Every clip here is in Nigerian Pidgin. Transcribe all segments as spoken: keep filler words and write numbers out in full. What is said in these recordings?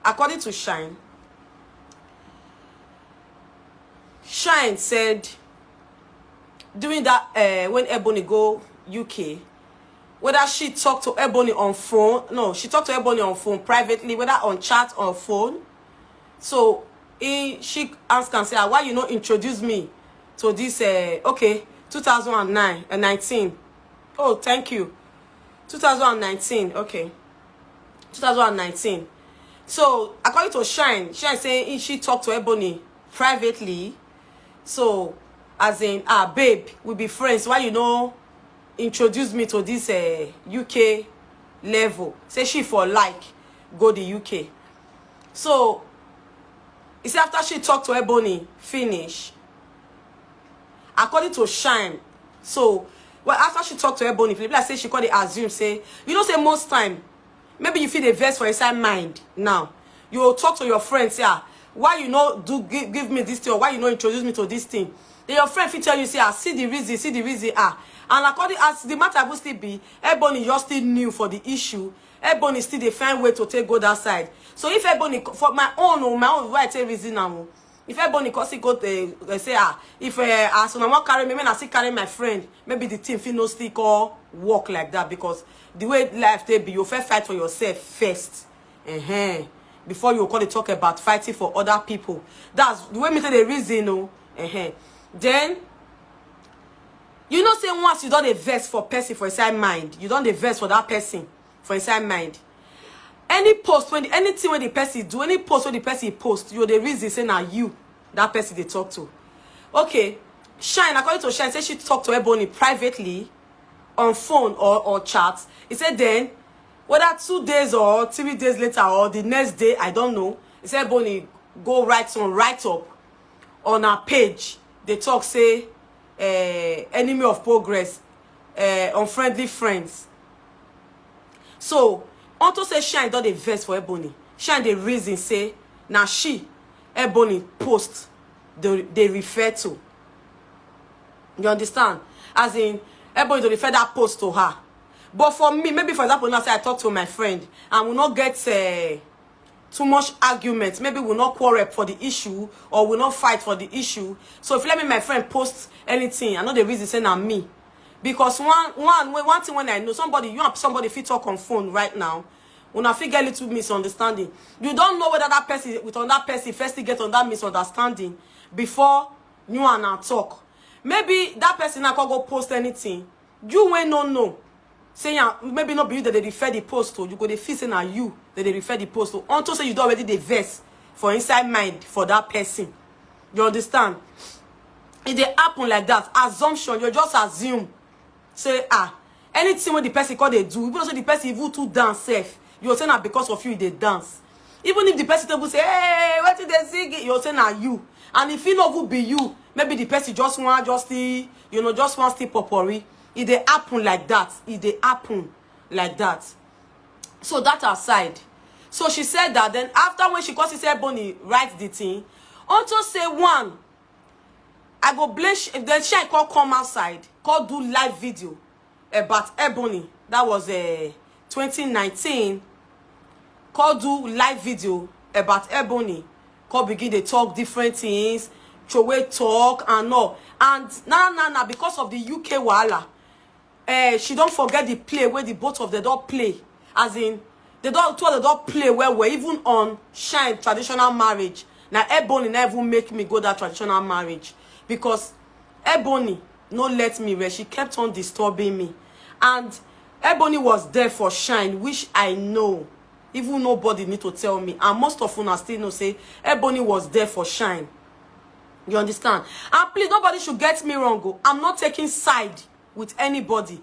According to Shine, Shine said during that, uh, when Ebony go U K, whether she talked to Ebony on phone, no, she talked to Ebony on phone privately, whether on chat or phone. So he, she asked and said, "Ah, why you not introduce me to this?" Uh, okay, two thousand and nine and nineteen. Oh, thank you. Two thousand and nineteen. Okay, two thousand and nineteen. So according to Shine, Shine say he, she talked to Ebony privately. So, as in, "Ah, babe, we be friends. Why you no introduce me to this, uh, U K level?" Say she for like go the U K. So he say after she talked to Ebony finish, according to Shine. So, well, after she talked to Ebony, Philip, like say she called it assume say, you know, say most time maybe you feel the verse for inside mind now. You will talk to your friend, say, "Ah, why you no do give, give me this thing, or why you no introduce me to this thing?" Then your friend fit tell you, say, "Ah, see the reason, see the reason." Ah, and according as the matter will still be, Ebony, you're still new for the issue. Ebony still dey find way to take go that side. So if Ebony, for my own, oh, my own, why I take reason now? If Ebony cause he go, uh, say, "Ah, if, uh, as una wan carry me, make I still carry my friend," maybe the thing fit no still call work like that, because the way life take be, you first fight for yourself first, uh-huh, before you call the talk about fighting for other people. That's the way me take the reason, oh, uh-huh. Then you know say once you don't invest for person for inside mind, you don't invest for that person for inside mind. Any post when the, anything when the person do, any post when the person post, you the reason say now you that person they talk to. Okay, Shine, according to Shine, say she talked to Ebony privately on phone or, or chat. He said then, whether two days or three days later or the next day, I don't know. He said Ebony go write some write up on her page. They talk say, uh, "Enemy of progress, uh, unfriendly friends." So unto say Shine don dey vex for Ebony. Shine dey reason say na she Ebony post they, they refer to. You understand? As in, Ebony to refer that post to her. But for me, maybe for example, now say I talk to my friend and we not get, uh, too much argument, maybe we not quarrel for the issue or we not fight for the issue. So if you let me, my friend post anything, I know the reason say na me. Because one one way one thing when I know, somebody, you and somebody fit talk on phone right now, una fit get little misunderstanding. You don't know whether that person with on that person first get on that misunderstanding before you and her talk. Maybe that person now can go post anything. You wey no know say, yeah, maybe not be you that they refer the post to. You go dey feel say na you that they refer the post to. Unto say you don already dey vex for inside mind for that person. You understand? It dey happen like that. Assumption, you just assume say, ah, anything when the person call they do, even though say the person even too dance safe, you say na because of you they dance. Even if the person table say, "Hey, what did they sing?" You say na you. And if you know who be you, maybe the person just want just the, you know, just want still popori. It dey happen like that. It dey happen like that. So that aside, so she said that then after when she cause say Ebony write the thing, unto say one, I go blame sh- then she call come outside, call do live video about Ebony. That was, uh, twenty nineteen. Call do live video about Ebony. Call begin they talk different things, throw away talk and all. And now, now, now, because of the U K wahala, eh, she don't forget the play where the both of them don't play. As in, they don't two of them don't play well, well, even on Shine traditional marriage. Now Ebony never make me go that traditional marriage because Ebony no let me rest. She kept on disturbing me, and Ebony was there for Shine, which I know. Even nobody need to tell me, and most of una still know say Ebony was there for Shine. You understand? And please, nobody should get me wrong. Oh. I'm not taking side with anybody.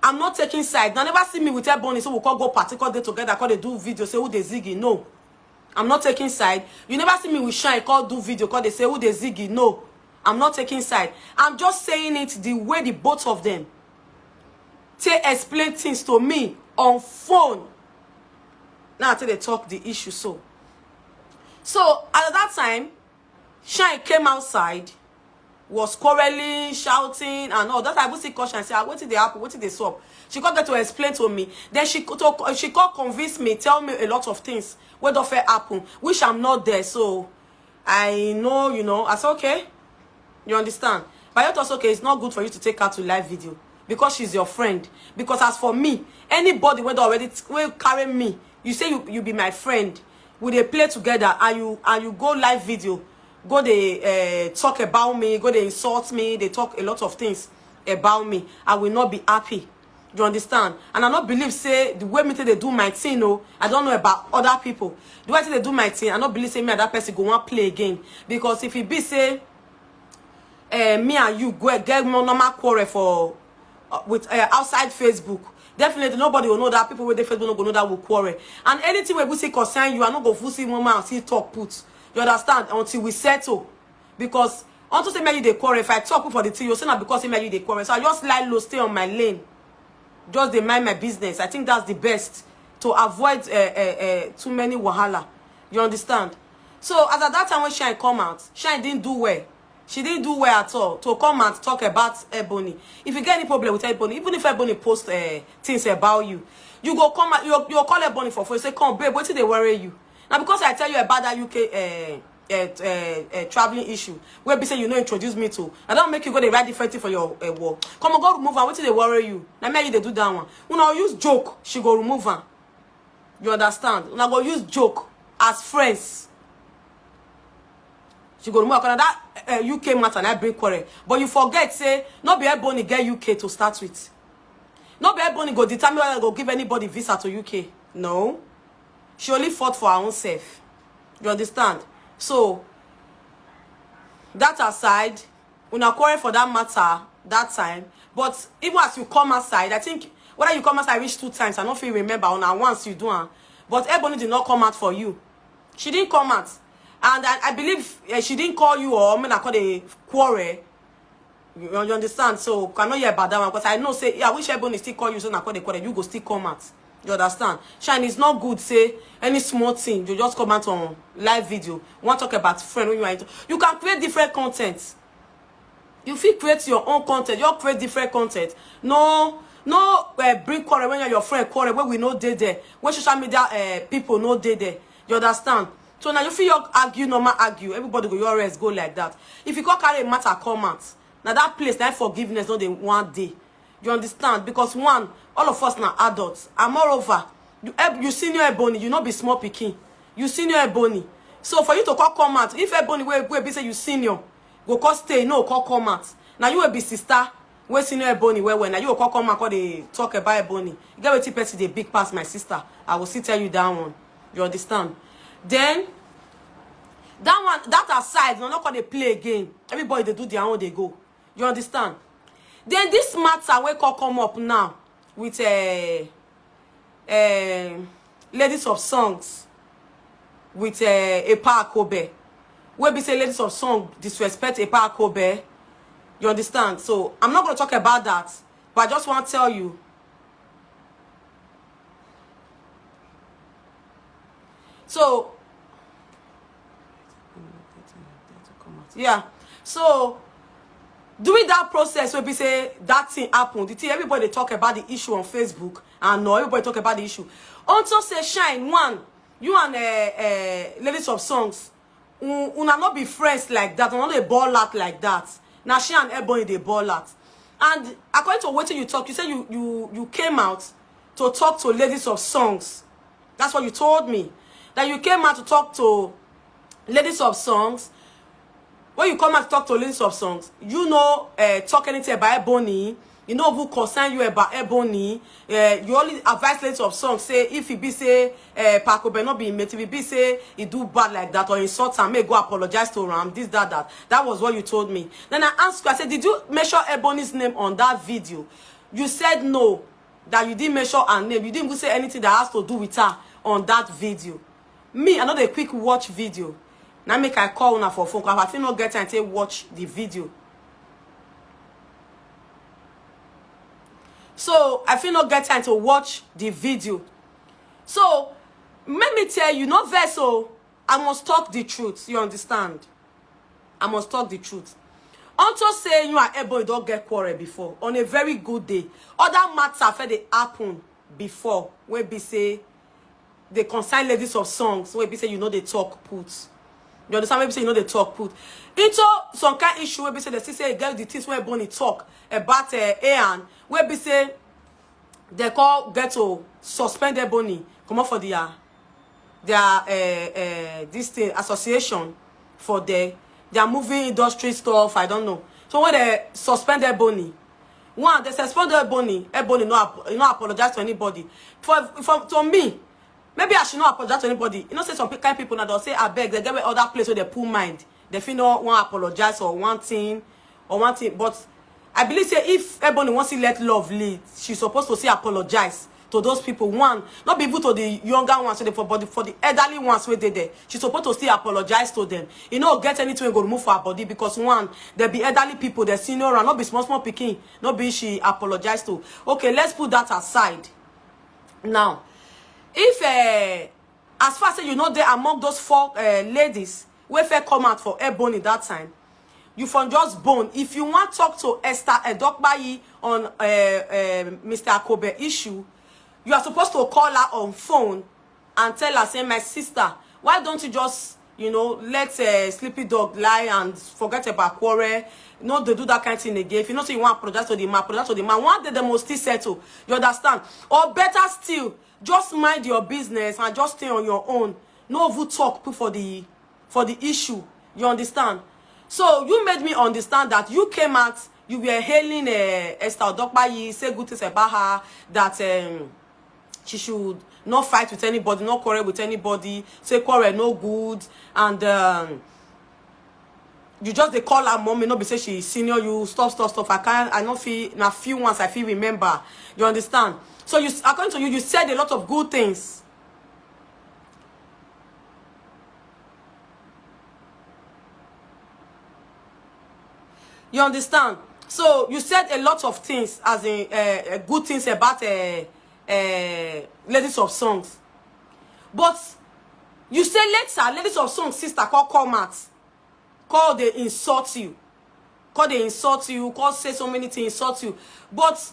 I'm not taking side. Now never see me with Ebony, so we call go party, call day together, call they do video, say who they ziggy. No, I'm not taking side. You never see me with Shine, call do video, call they say who they ziggy. No, I'm not taking side. I'm just saying it the way the both of them they explain things to me on phone. Now I tell they talk the issue so. So at that time, Shine came outside was quarreling, shouting and all that. I even still call Shine, say, "Ah, wetin dey happen, wetin dey sup?" She come get to explain to me. Then she co- to, she come convince me, tell me a lot of things wey don fit happen, which I'm not there. So I know, you know, I say, "Okay." You understand? But I told her, "Okay, it's not good for you to take her to live video because she's your friend." Because as for me, anybody wey don already t- wey carry me, you say you, you be my friend, we dey play together, and you and you go live video, go dey uh, talk about me, go dey insult me, they talk a lot of things about me. I will not be happy. You understand? And I don't believe say the way me take dey do my thing, no, I don't know about other people. The way I take dey do my thing, I don't believe say me and that person go wan play again. Because if e be say uh, me and you go get more normal quarrel for uh, with uh, outside Facebook, definitely nobody will know that. People with the Facebook no go know that we quarrel. And anything we see concern you, I no go full see woman and see talk put. You understand? Until we settle. Because unto say me you dey quarrel, if I talk for the thing, you say na because say me you dey quarrel. So I just lie low, stay on my lane. Just dey mind my business. I think that's the best to avoid uh, uh, uh, too many wahala. You understand? So as at that time when Shine come out, Shine didn't do well. She didn't do well at all to come and talk about Ebony. If you get any problem with Ebony, even if Ebony post uh, things about you, you go come out, you you call Ebony for phone, say, "Come, babe, wetin dey worry you?" Now because I tell you about that U K uh, uh, uh, uh, traveling issue, where be say you no introduce me to, I don't make you go dey write different thing for your uh, wall. Come on, go remove am. Wetin dey worry you? Na me you dey do that one. Una use joke, she go remove am. You understand? Una go use joke as friends. She go remove am. That uh, U K matter na bring quarrel. But you forget say no be Ebony get U K to start with. No be Ebony go determine whether go give anybody visa to U K. No. She only fought for her own self. You understand? So that aside, una quarrel for that matter that time. But even as you come outside, I think whether you come outside reach two times, I don't feel remember una once you do am. But Ebony did not come out for you. She didn't come out. And I, I believe uh, she didn't call you or me I call a quarrel. You, you understand? So I know you're about that one because I know say yeah, I wish Ebony still call you so na call the quarrel. You go still come out. You understand? Shine is not good. Say any small thing, you just come out on live video. Want talk about friend when you are into. You can create different content. You fit create your own content. You create different content. No, no uh, bring quarrel when you're your friend quarrel when we no dey there. When social media uh, people no dey there. You understand? So now you feel you argue normal argue. Everybody go your rest go like that. If you go carry a matter come out, now that place that forgiveness not the one day. You understand? Because one, all of us now adults. And moreover, you Eb- you senior Ebony, you not be small picking. You senior Ebony. So for you to call come out, if Ebony will, will be say you senior, go call stay, no call come out. Now you will be sister. Where senior Ebony where when now you go call come out call they talk about Ebony. You get wetin person dey big pass my sister. I will still tell you that one. You understand? Then that one that aside, no not call they play again. Everybody they do their own they go. You understand? Then this matter wey come come up now with uh, uh, ladies of songs with uh, Epa Akobe. Wey be say ladies of song disrespect Epa Akobe. You understand? So I'm not going to talk about that, but I just want to tell you. So yeah, so during that process wey be say that thing happen, the thing everybody dey talk about the issue on Facebook and no everybody talk about the issue. Unto say Shine one, you and uh, uh, ladies of songs, un- una no be friends like that, una no dey ball out like that. Na she and Ebony dey ball out. And according to wetin you talk, you say you you you came out to talk to ladies of songs. That's what you told me. That you came out to talk to ladies of songs. When you come out to talk to ladies of songs, you know uh, talk anything about Ebony. You know who concern you about Ebony. Uh, you only advise ladies of songs say if he be say uh, Paco Ben not be mate, if he be say he do bad like that or insult am, may go apologize to am. This that that that was what you told me. Then I asked you, I said, did you mention Ebony's name on that video? You said no. That you didn't mention her name. You didn't even say anything that has to do with her on that video. Me, I know the quick watch video. Now make I call una for phone call. I feel not get time to watch the video. So I feel not get time to watch the video. So let me tell you, no verse. So I must talk the truth. You understand? I must talk the truth. Unto say you and Ebony don get quarrel before on a very good day. Other matter fit dey happen before wey be say dey concern ladies of songs wey be say you no dey talk put. You understand? Wey be say you no dey talk put. Into some kind issue wey be say dem still say e get the things wey Ebony talk about uh, Ayan, wey be say dem come get to suspend Ebony comot for their their uh, uh, this thing association for the their movie industry stuff, I don't know. So when dem suspend Ebony, one, dem suspend Ebony, Ebony no ap- no apologize to anybody. For for to me, maybe I should not apologize to anybody. You know say some pe- kind people now, dem say abeg, dem get other place wey dem put mind. Dem fit no wan apologize or one thing or one thing. But I believe say if Ebony wan still let love lead, she suppose to still apologize to those people. One, not be even to the younger ones, so the, for body for the elderly ones wey dey there, she suppose to still apologize to them. You know, get anything wey go remove for her body because one, they be elderly people, they senior and not be small small pikin, not be she apologize to. Okay, let's put that aside. Now, if uh, as far as say you know they among those four uh, ladies wey fit come out for Ebony that time, you from just bone. If you want talk to Esther Edokpayi on uh, uh, Mister Akobe issue, you are supposed to call her on phone and tell her say, my sister, why don't you just you know let uh, sleepy dog lie and forget about quarrel? No, they do that kind of thing again. If you know say you want apologize to the man, apologize to the man. One day they must still settle. You understand? Or better still, just mind your business and just stay on your own. No even talk put for the for the issue. You understand? So you made me understand that you came out, you were hailing uh, Esther Odokpayi, say good things about her, that um, she should not fight with anybody, not quarrel with anybody, say quarrel no good, and um, you just dey call her mommy, no be say she senior you, stuff, stuff, stuff. I can't, I no feel, na few ones I feel remember. You understand? So you, according to you, you said a lot of good things. You understand? So you said a lot of things, as in uh, uh, good things about uh, uh, ladies of songs. But you say later, ladies of songs sister call come out, call they insult you, call they insult you, call say so many things insult you. But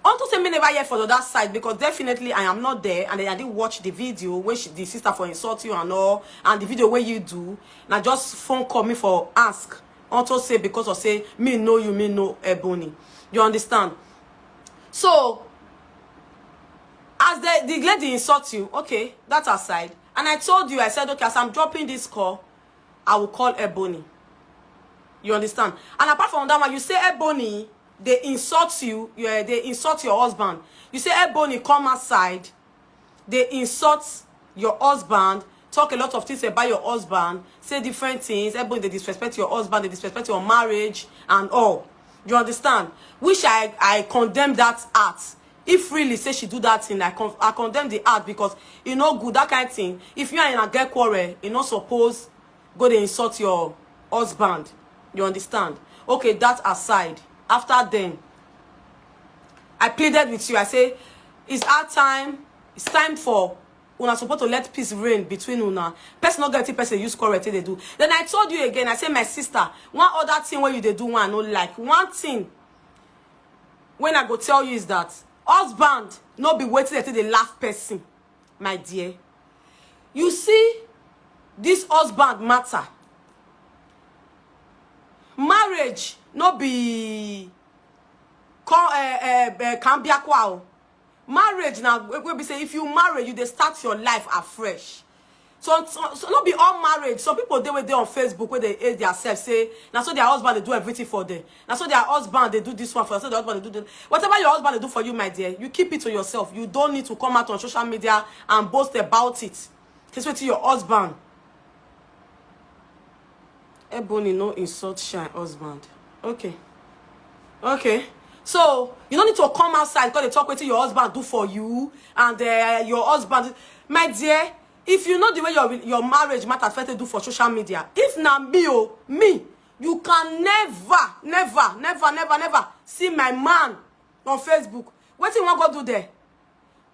unto say me never hear for the other side, because definitely I am not there and I didn't watch the video when she, the sister for insult you and all, and the video where you do. Now just phone call me for ask. Unto say because of say me know you, me know Ebony. You understand? So as the, the lady insult you, okay, that aside. And I told you, I said, okay, as I'm dropping this call, I will call Ebony. You understand? And apart from that one, you say Ebony, they insult you, you uh, they insult your husband. You say Ebony come outside, they insult your husband, talk a lot of things about your husband, say different things. Ebony, they disrespect your husband, they disrespect your marriage and all. You understand? Which I I condemn that act. If really say she do that thing, I con I condemn the act because e no good, that kind thing. If you and I get quarrel, e no suppose go dey insult your husband. You understand? Okay, that aside. After then, I pleaded with you. I say it's our time. It's time for una suppose to let peace reign between una. Person no get person use quarrel take dey do. Then I told you again. I say, my sister, one other thing wey you dey do, one I no like. One thing when I go tell you is that husband no be wetin dem take dey laugh person, my dear. You see, this husband matter. Marriage no be con uh, uh, uh, cambiakwa o. Marriage na wey wey be say if you marry, you dey start your life afresh. So, so, so no be all marriage. Some people dey wey dey on Facebook wey dey hate their self, say na so their husband dey do everything for them. Na so their husband dey do this one for them. So their husband dey do this. Whatever your husband dey do for you, my dear, you keep it to yourself. You don't need to come out on social media and boast about it. This wetin your husband. Ebony no insult shine husband. Okay. Okay. So you no need to come outside because they talk wetin your husband do for you and uh, your husband. My dear, if you know the way your your marriage matter fit do for social media, if na me o, me, you can never, never, never, never, never see my man on Facebook. Wetin you wan go do there?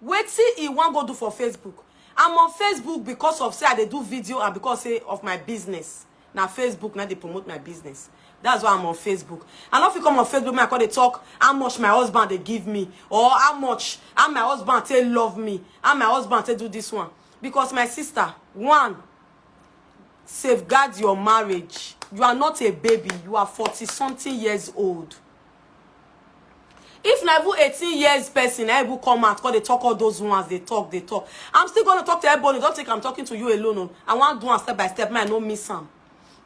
Wetin he wan go do for Facebook? I'm on Facebook because of say I dey do video and because say of my business. Na Facebook na dey promote my business. That's why I'm on Facebook. I no fit come on Facebook, make I come dey talk how much my husband dey give me, or how much, how my husband take love me, how my husband take do this one. Because, my sister, one, safeguard your marriage. You are not a baby. You are forty something years old. If na even eighteen years person, na even come out, come dey talk all those ones, dey talk, dey talk. I'm still gonna talk to everybody. Don't think I'm talking to you alone. Oh. I wan do am step by step, make I no miss am.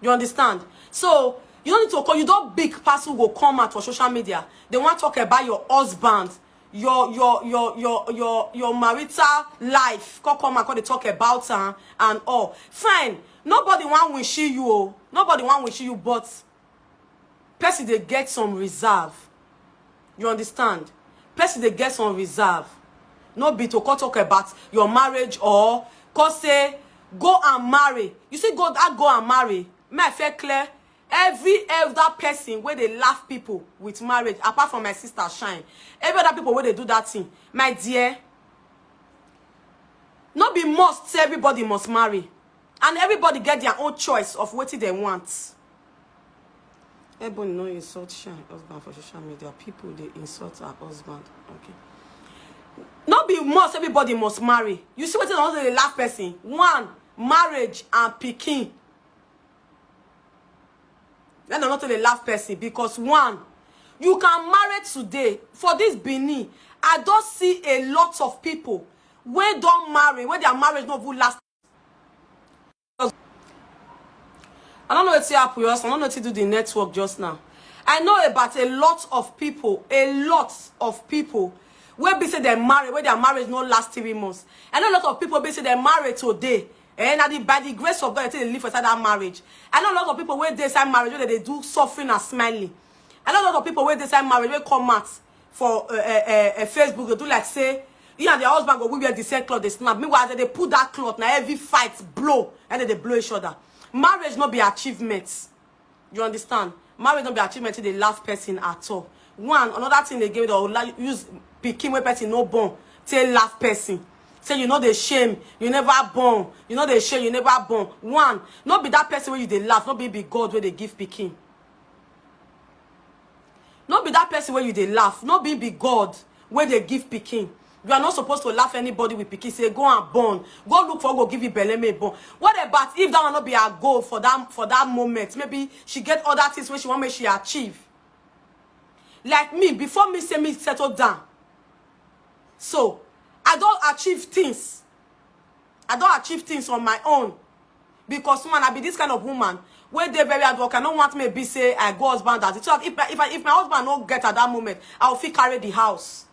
You understand? So, you no need to call, you don big pass who go come out for social media. They wan talk about your husband, your, your, your, your, your, your marital life. Come, come out, come dey talk about am and all. Fine. Nobody wan wish you, oh. Nobody wan wish you, but person dey get some reserve. You understand? Person dey get some reserve. No be to come talk about your marriage or come say, "Go and marry." You see, go, that "go and marry." May I fair clear? Every elder person wey dey laugh people with marriage, apart from my sister Shine, every other people wey dey do that thing, my dear, no be must say everybody must marry, and everybody get their own choice of wetin dem want. Ebony no insult Shine husband for social media. People dey insult her husband. Okay. No be must everybody must marry. You see wetin I wan say dey laugh person? One, marriage and pikin. Then I no dey laugh person because, one, you can marry today. For this Benin, I don see a lot of people wey don marry, wey their marriage no even last. I don't know wetin happen just now. I don't know wetin do the network just now. I know about a lot of people, a lot of people wey be say dem marry, wey their marriage no last three months. I know a lot of people be say dem marry today. Eh, na the, by the grace of God, they take dey live inside that marriage. I know a lot of people wey dey inside marriage, wey dem dey do suffering and smiling. I know a lot of people wey dey inside marriage, wey come out for, uh, uh, uh, uh, Facebook, dey do like say you and their husband go wear the same cloth, dey snap. Meanwhile, as dem dey put that cloth, na every fight blow, and dem dey blow each other. Marriage no be achievement. You understand? Marriage no be achievement to dey laugh person at all. One, another thing again, they will like use pikin wey person no born take laugh person. Say you no dey shame, you never born. You no dey shame, you never born. One, no be that person wey you dey laugh, no be be God wey dey give pikin. No be that person wey you dey laugh, no be be God wey dey give pikin. You are not supposed to laugh anybody with pikin. Say, "Go and born. Go look for who go give you belle, make born." What about if that one no be her goal for that, for that moment? Maybe she get other things wey she wan make she achieve. Like me, before me say me settle down, so I don achieve things. I don achieve things on my own. Because, one, I be this kind of woman wey dey very hardworking. I no want me be say I go husband that. So if my, if I, if my husband no get at that moment, I will fit carry the house.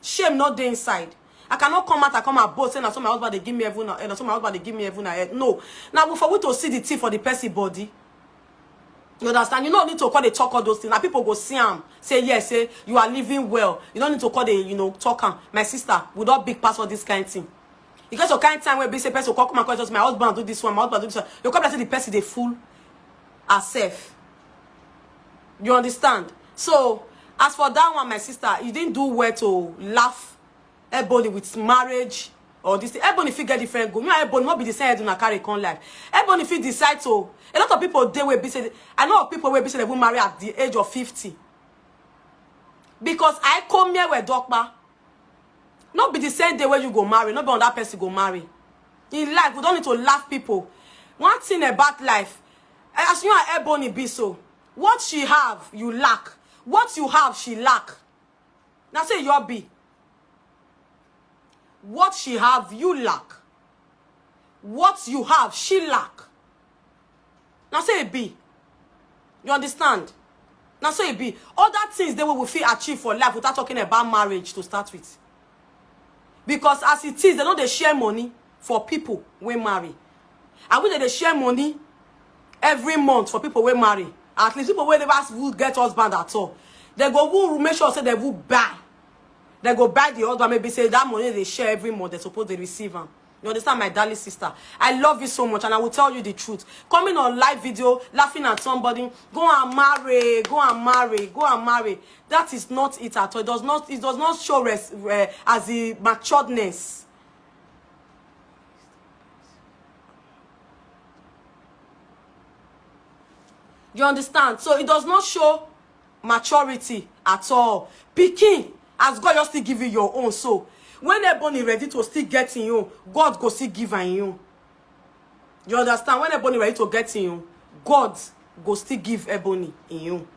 Shame no dey inside. I cannot come out, I come out boast say, "Na so my husband dey give me heaven and earth, na so my husband dey give me heaven and earth." No. Now, for we to see the thing for the person body. You understand? You no need to come dey talk all those things. Now people go see am, say, "Yes, say you are living well." You no need to come dey, you know, talk am. My sister, we don big pass all this kind thing. You get some kind time wey be say person come, come and come, just, "My husband do this one, my husband do this one." You come like say the person dey fool herself. You understand? So, as for that one, my sister, you didn't do well to laugh Ebony with marriage or this thing. Ebony fit get different goal. Me and Ebony no be the same head una carry come life. Ebony fit decide to. A lot of people dey wey be say, I know of people wey be say they will marry at the age of fifty. Because I come here with Dokpa. No be the same day where you go marry, no be on that person go marry. In life, we don't need to laugh people. One thing about life, as you and Ebony be so, what she have, you lack. What you have, she lack. Now say your be. What she have, you lack. What you have, she lack. Now say it be. You understand? Now say it be. Other things they will fit achieve for life without talking about marriage to start with. Because as it is, they know they share money for people we marry. And we dey share money every month for people we marry. At least people wey never will get husband at all. They go who make sure say they will buy. They go buy the husband, maybe say that money they share every month, they suppose they receive am. You understand, my darling sister? I love you so much, and I will tell you the truth. Coming on live video, laughing at somebody, "Go and marry, go and marry, go and marry." That is not it at all. It does not, it does not show res, uh, as a maturedness. You understand? So it does not show maturity at all. Pikin, as God just still give you your own. So when Ebony ready to still get in you, God go still give in you. You understand? When Ebony ready to get in you, God go still give Ebony in you.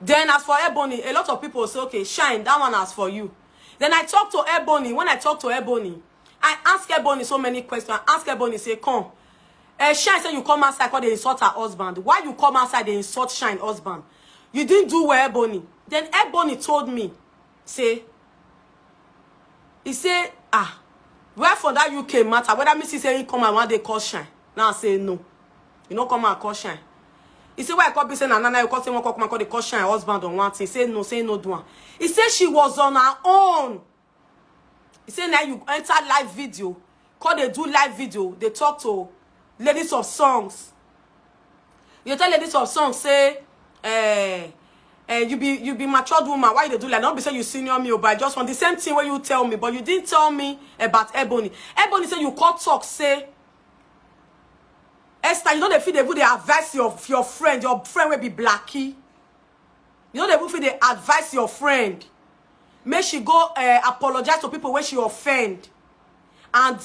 Then as for Ebony, a lot of people say, okay, Shine, that one as for you. Then I talk to Ebony. When I talk to Ebony, I ask Ebony so many questions. I ask Ebony, say, come. Uh, Shine said you come outside, call they insult her husband. Why you come outside, they insult Shine husband? You didn't do well, Ebony. Then Ebony told me, say, he say, ah, where for that U K matter? Whether me see say he come and one day call Shine. Now I say no. You know, come and call Shine. He say, why I call be say na nana you call say one call come and call the call Shine husband on one thing. Say no, say no do one. He say she was on her own. He say now you enter live video, call they do live video, they talk to ladies of songs. You tell ladies of songs say, eh, eh, you be you be matured woman. Why you dey do like? Don't be say you senior me, oh, but I just want the same thing where you tell me, but you didn't tell me about Ebony. Ebony say you call talk say, Esther, you know they feel they would advise your your friend, your friend will be Blackie. You know they will feel they advise your friend. Make she go uh, apologize to people when she offend. And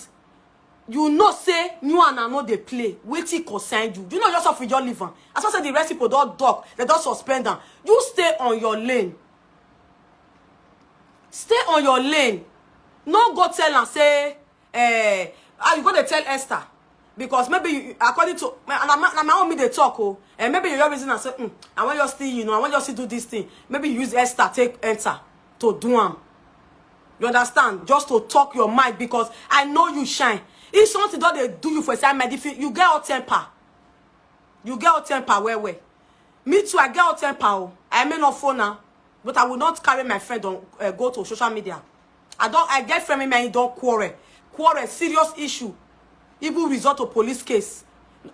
you know say you and I know they play. Wait till concern you. You know yourself with your liver. As I said, the rest people don't talk. They don't suspend them. You stay on your lane. Stay on your lane. No go tell and say, eh, how you gonna tell Esther? Because maybe you, according to my, na my, na my own me they talk, oh, and maybe your reason I say, mm, I want you still, you know, I want you still do this thing. Maybe you use Esther take enter to do am. You understand? Just to talk your mind because I know you Shine. If something don't they do you for a side, if you, you get out temper, you get out temper well well. Me too, I get out temper. Oh. I may not phone now, but I will not carry my friend on uh, go to social media. I don't. I get friend me and don't quarrel, quarrel serious issue, even result to police case.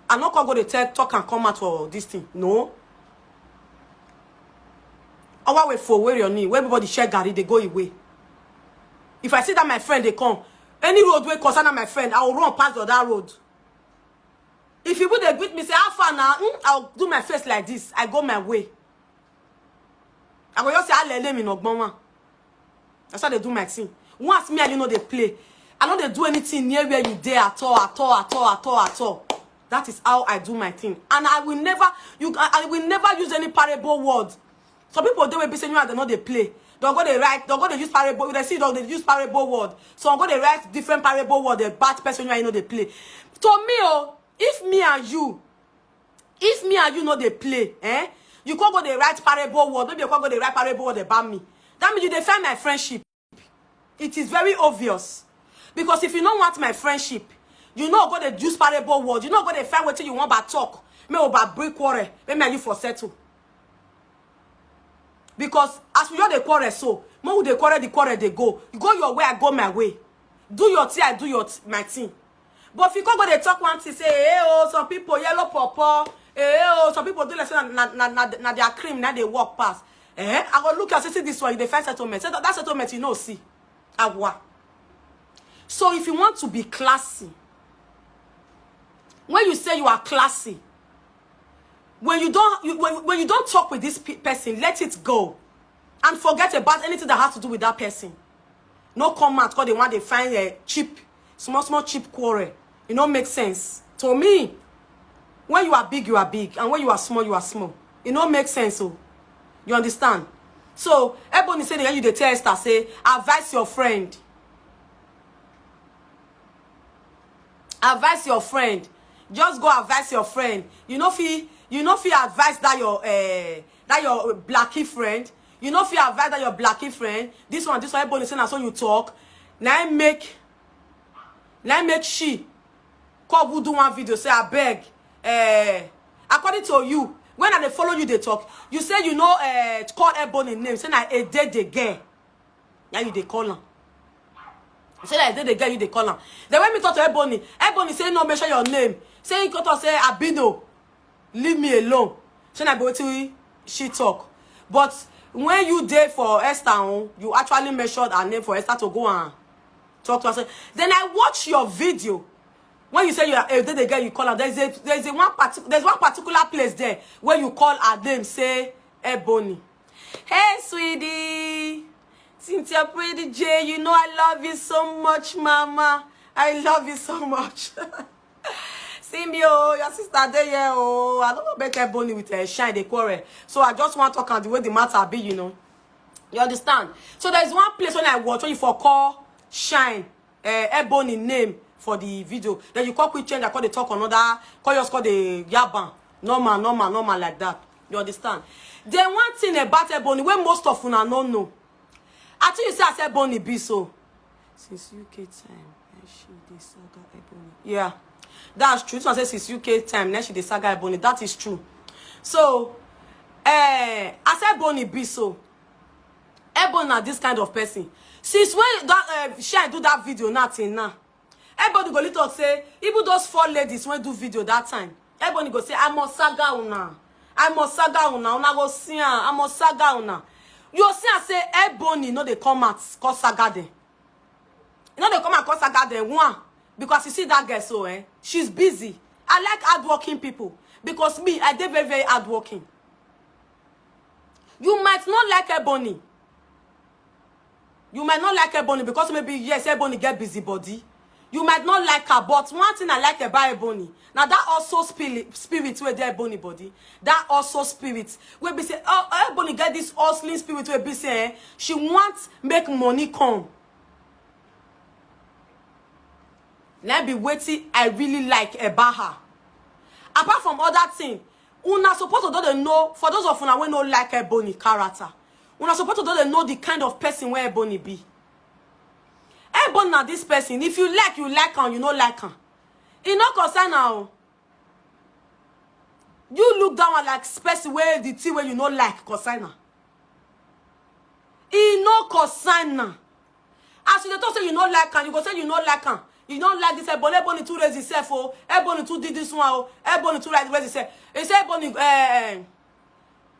I not gonna go to tell talk and come out for this thing. No. Our way for where your knee, where everybody share Gary, they go away. If I see that my friend they come, any road way concern my friend, I will run past the other road. If you would agree with me, say how far now, hmm? I'll do my face like this. I go my way. I go just say I let them in Ogbonwa. That's how they do my thing. Once me and you know they play. I know they do anything near where you dare at all, at all, at all, at all, at all. That is how I do my thing. And I will never, you, I will never use any parable word. Some people they will be saying you are not they play. Don't go they write, don't go they use parable. They see don't they use parable word. So I'm go they write different parable word about person you know they play. To me, oh, if me and you, if me and you know they play, eh? You can't go they write parable word. Maybe you can't go they write parable word about me. That means you defend my friendship. It is very obvious. Because if you don't want my friendship, you know go they use parable word. You know go they find what you want but talk. Me about break quarrel. Maybe you for settle. Because as we all dey quarrel so, make we dey quarrel the quarrel dey go. You go your way, I go my way. Do your thing, I do your th- my thing. But if you come go dey talk one thing, say, hey oh, some people yellow pawpaw, hey oh, some people do like say na na na na their cream na dey work pass. Eh? I go look and say, see this one, you dey find settlement. Say that, that settlement you know see. Awa. So if you want to be classy, when you say you are classy, when you don't you, when, when you don't talk with this pe- person, let it go and forget about anything that has to do with that person. No come out because they want to find a cheap, small small cheap quarrel. It no make sense to me. When you are big, you are big, and when you are small, you are small. It no make sense. So you understand? So Ebony say the you dey tell Esther say advise your friend. Advise your friend. Just go advise your friend. You know if you you know if you advise that your uh, that your blacky friend. You know if you advise that your blacky friend. This one, this one, everybody say na so you talk. Now I make now I make she come who do one video say I beg. Uh, according to you, when I dey follow you they talk, you say you know uh, call Ebony name. Say na a day they get. Now you they call her. Say like they, they get you, they call am. Then when me talk to Ebony, Ebony say no, mention your name. Say he come talk say Abino, leave me alone. Say na be wetin she talk. But when you dey for Esther own, you actually mentioned her name for Esther to go and talk to her. Say, then I watch your video When you say you are a day girl, you call her. There's a there's a one parti- there's one particular place there where you call her name, say Ebony. Hey, sweetie, Cynthia Pretty J, you know I love you so much, mama. I love you so much. See me, oh, your sister there, yeah, oh. I don't want to make Ebony with her shine, they quarrel. So I just want to talk on the way the matter be, you know. You understand? So there's one place when I watch, when you for call shine, uh, Ebony name for the video. Then you call quick change, I call the talk another, call yours call the yaban. Normal, normal, normal like that. You understand? Then one thing about Ebony, when most of una no know. I think you say I said Ebony be so. Since U K time, eh, she dey saga Ebony. Yeah, that's true. This one say since U K time, now she dey saga Ebony. That is true. So, eh, I said Ebony be so. Ebony na this kind of person. Since when that uh, Shine do that video, nothing now. Everybody go little talk say, even those four ladies when do video that time, everybody go say, I must saga una. I must saga una. Una go see am. I must saga una. You see, I say, Ebony no dey come out cause saga them. You know they come and cause saga them one because you see that girl so eh, she's busy. I like hardworking people because me, I dey very very hardworking. You might not like Ebony. You might not like Ebony because maybe yes, Ebony get busy body. You might not like her, but one thing I like about Ebony, now that also spirit, spirit where there Ebony body, that also spirit where be say, oh, Ebony get this hustling spirit where be say eh, she wants make money come. Now be waiting. I really like about her. Apart from other thing, una suppose to don dey know, for those of una wey no like Ebony character, una suppose to don dey know the kind of person wey Ebony be. Ebony na this person, if you like, you like am, you no like am, e no concern am o. You look down on like person wey the thing wey you no like concern am. E no concern am. As you dey talk say you no like am, you go say you no like am. You no like this Ebony, Ebony too raise himself o. Ebony too did this one o. Ebony too like raise himself. He say Ebony, eh,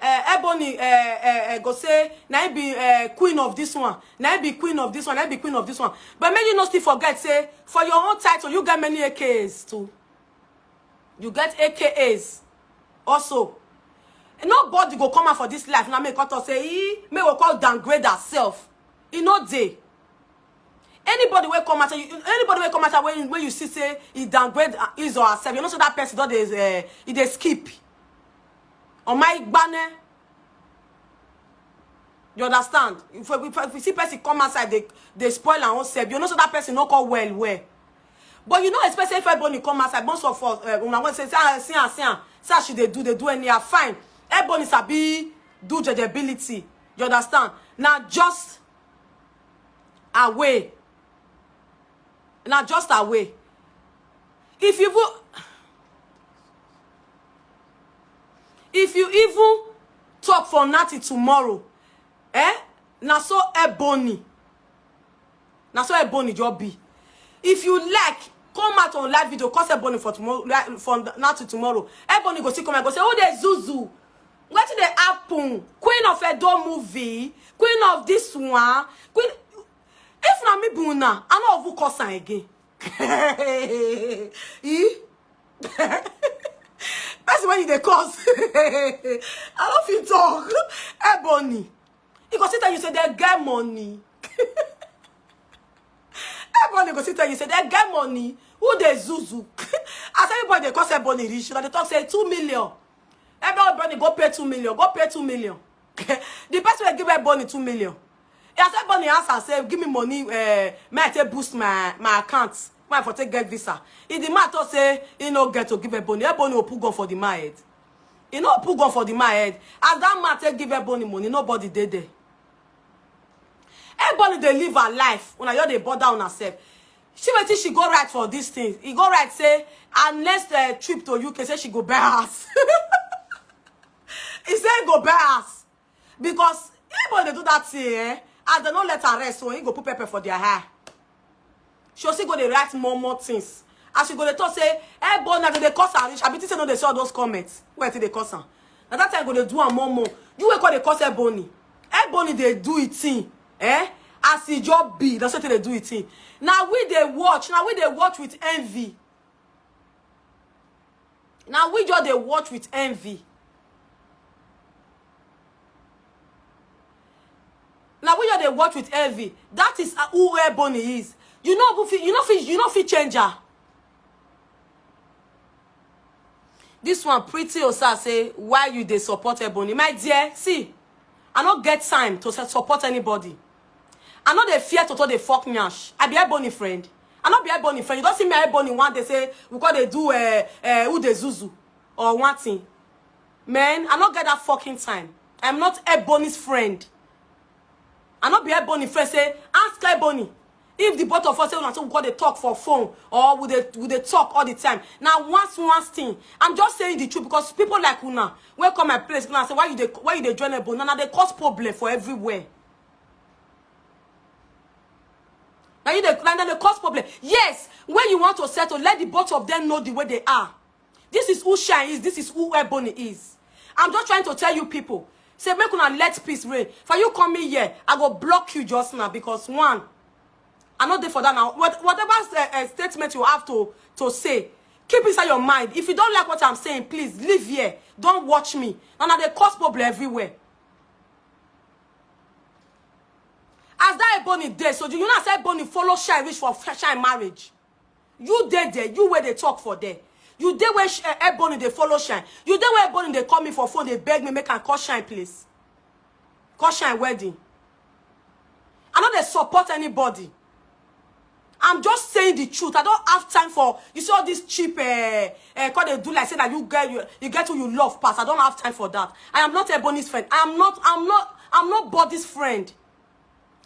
eh, Ebony eh, eh, eh, go say na him be eh, queen of this one, na him be queen of this one, na him be queen of this one. But make you no still forget say for your own title you get many A K As too. You get A K As also. Nobody go come out for this life now make come talk say e make we come downgrade ourselves. E no dey. Anybody wey come out, anybody wey come out when, when you see say e downgrade uh, his or herself, you know say that person don dey uh, e dey skip. On my gbane. You understand? If, if, if you see person come outside, they they spoil our own self. You know so that person no call well well. But you know, especially if Ebony come outside, most of us uh, una go say, see ah, see ah, see ah, see ah, she dey do, dey do anyhow. Fine, Ebony sabi do judgeability. You understand? Now just away. Now just away. If you even if you even talk for nothing tomorrow, eh? Na so Ebony. Na so Ebony just be. If you like, come out on live video, cause Ebony for tomorrow, like, from now to tomorrow. Ebony go still come and go say, oh, there's Zuzu. What did they happen? Queen of Edo movie, queen of this one, queen. If na me be una, I no even cause am again. Eh? Person when you dey cause, I no fit talk. Ebony, he go still tell you say they get money. Everybody go still tell you say they get money. Who dey zuzu? As everybody dey cause Ebony reach, una dey talk say two million. Everybody go pay two million. Go pay two million. The person wey give Ebony two million. As Ebony answer say, give me money, uh, may I take boost my my account, may I for take get visa. If the man talk say he no get to give Ebony, Ebony will put gun for the man head. He no put gun for the man head. As that man take give Ebony money, nobody dey there. Ebony dey live her life. Una just dey bother una sef. She wetin she go write for this thing. He go write say her next uh, trip to U K say she go buy house. He say he go buy house because Ebony dey do that thing eh. As dem no let her rest, so he go put pepper for their eye. She go still go dey write more more things. As she go dey talk say, eh, but na dey cause her rich. I be think say no dey see all those comments. Where till dey cause am? Na that time go dey do am more more. You wey call dey cause Ebony. Ebony dey do it thing. Eh? As e just be, na so dey do it thing. Na we dey watch. Na we dey watch with envy. Now we just dey watch with envy. Now we just dey watch with envy. That is, uh, who Ebony is. You know who fit, you know fit, you know fit change her. This one, Pretty Osa, say, "Why you dey support Ebony?" My dear, see, I no get time to su- support anybody. I no dey fear to, to dey fuck nyash. I be Ebony friend. I no be Ebony friend. You don't see me Ebony one day say we call dey do, uh, uh, who dey zuzu or one thing. Man, I no get that fucking time. I'm not Ebony's friend. I no be Ebony friend. Say, ask Ebony if the both of us say una so we go dey talk for phone or we dey, we dey talk all the time. Now once, once thing, I'm just saying the truth, because people like una wey come my place now say, "Why you dey, why you dey join Ebony?" Now they cause problem for everywhere. Now you dey, now they cause problem. Yes, when you want to settle, let the both of them know the way they are. This is who Shine is. This is who Ebony is. I'm just trying to tell you people. Say, make una let peace reign. For you coming here, I go block you just now because, one, I no dey for that now. What, whatever, uh, uh, statement you have to, to say, keep inside your mind. If you don't like what I'm saying, please leave here. Don't watch me. And now they cause problem everywhere. As that Ebony dey, so do you know say Ebony follow Shine reach for Shine marriage? You dey there, you where they talk for there. You dey where Sh- uh, Ebony they follow Shine. You dey where Ebony they call me for phone, they beg me make I call Shine, please. Call Shine wedding. I no dey support anybody. I'm just saying the truth. I don't have time for, you see, all this cheap, uh, uh, call they do like say that you get, you, you get who you love pass. I don't have time for that. I am not Ebony's friend. I am not. I'm not. I'm nobody's friend.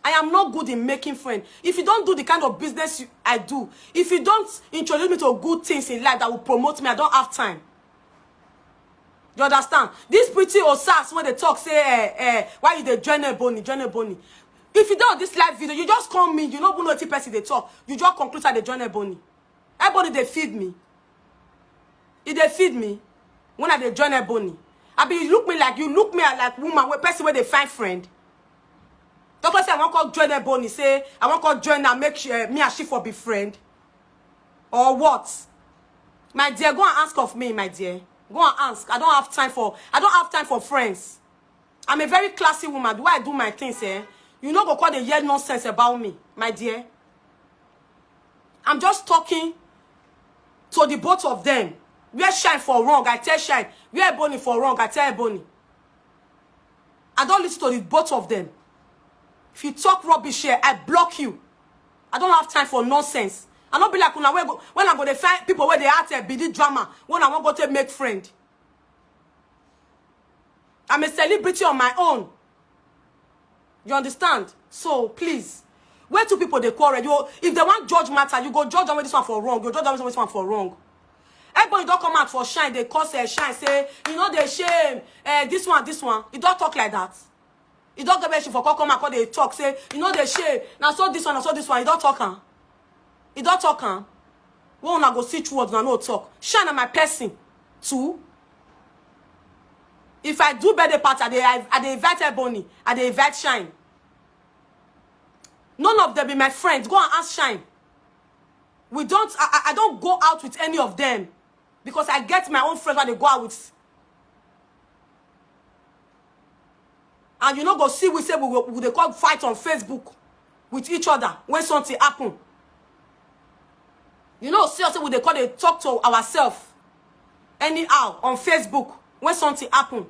I am not good in making friend. If you don't do the kind of business you, I do, if you don't introduce me to good things in life that will promote me, I don't have time. You understand? This Pretty Osas when they talk, say, eh, eh, "Why you dey join Ebony, join Ebony?" If you don't this live video, you just come me. You no even know the person they talk. You just conclude that they join Ebony. Ebony they feed me. If they feed me, when I dey join Ebony, I be, you look me like, you look me like woman, wey person wey dey find friend. Doctor say I wan come join Ebony. Say I wan come join and make, uh, me and she for be friend, or what? My dear, go and ask of me, my dear. Go and ask. I don't have time for. I don't have time for friends. I'm a very classy woman. Do I do my things, eh? You no go call the hear nonsense about me, my dear. I'm just talking to the both of them. Where Shine for wrong, I tell Shine. Where Ebony for wrong, I tell Ebony. I don't listen to the both of them. If you talk rubbish here, I block you. I don't have time for nonsense. I don't be like una wey go, when I go dey find people where they act a big drama, when I wan go take make friend. I'm a celebrity on my own. You understand? So please, where two people they quarrel, you, if they want judge matter, you go judge them with this one for wrong. You judge them with this one for wrong. Everybody don't come out for Shine. They cause, uh, Shine, say, "You know they shame, uh, this one, this one." You don't talk like that. You don't get issue for come, come out, come they talk, say, "You know they shame. Now so this one, now so this one." You don't talk, huh? You don't talk, huh? When una go see true words, una no talk. Shine na my person too. If I do birthday party, I dey, I, I dey invite Ebony, I dey invite Shine. None of them be my friends. Go and ask Shine. We don't, I, I, I don't go out with any of them because I get my own friends that they go out with. And you no go see we say we go, we dey come fight on Facebook with each other when something happen. You know, see us say we dey come dey talk to ourselves anyhow on Facebook when something happen.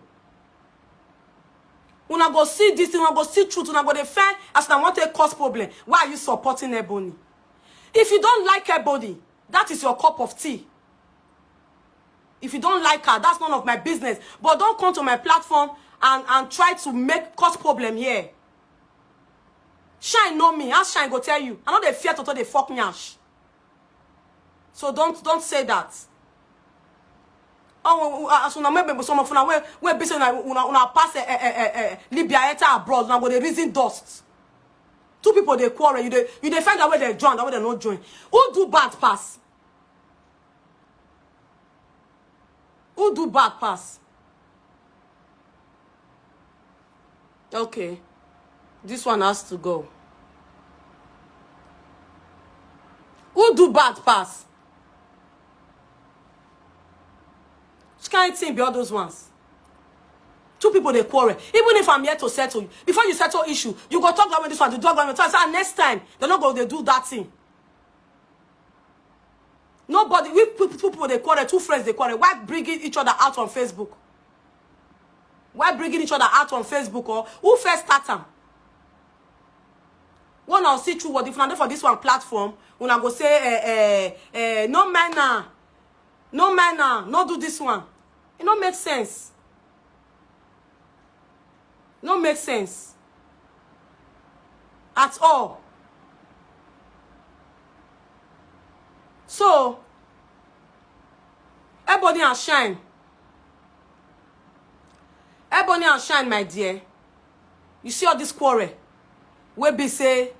Una go see this thing, una go see truth, una go dey find as una wan take cause problem. Why are you supporting Ebony? If you don't like Ebony, that is your cup of tea. If you don't like her, that's none of my business. But don't come to my platform and, and try to make cause problem here. Shine know me. As Shine go tell you, I know they fear to tell they fuck nyash. So don't, don't say that. Oh, uh, as una maybe some of una wey, wey be say una, una, una pass, eh, eh, eh, eh, eh, Libya, enter abroad, una go dey reason dust. Two people they quarrel, you dey, you dey find out where they join, out where they no join. Who do bad pass? Who do bad pass? Okay. This one has to go. Who do bad pass? Which kind thing be all those ones? Two people dey quarrel. Even if I'm here to settle, before you settle issue, you go talk that way, this one, you talk that way. So I say, "Ah, next time, they no go dey do that thing." Nobody, we two people dey quarrel, two friends dey quarrel. Why bringing each other out on Facebook? Why bringing each other out on Facebook? Or who first start am? When I see true what if not for this one platform, when I go say, eh, eh, eh, "No man now, no man now, no do this one." It no make sense. No make sense at all. So, Ebony and Shine, Ebony and Shine, my dear, you see all this quarrel wey be say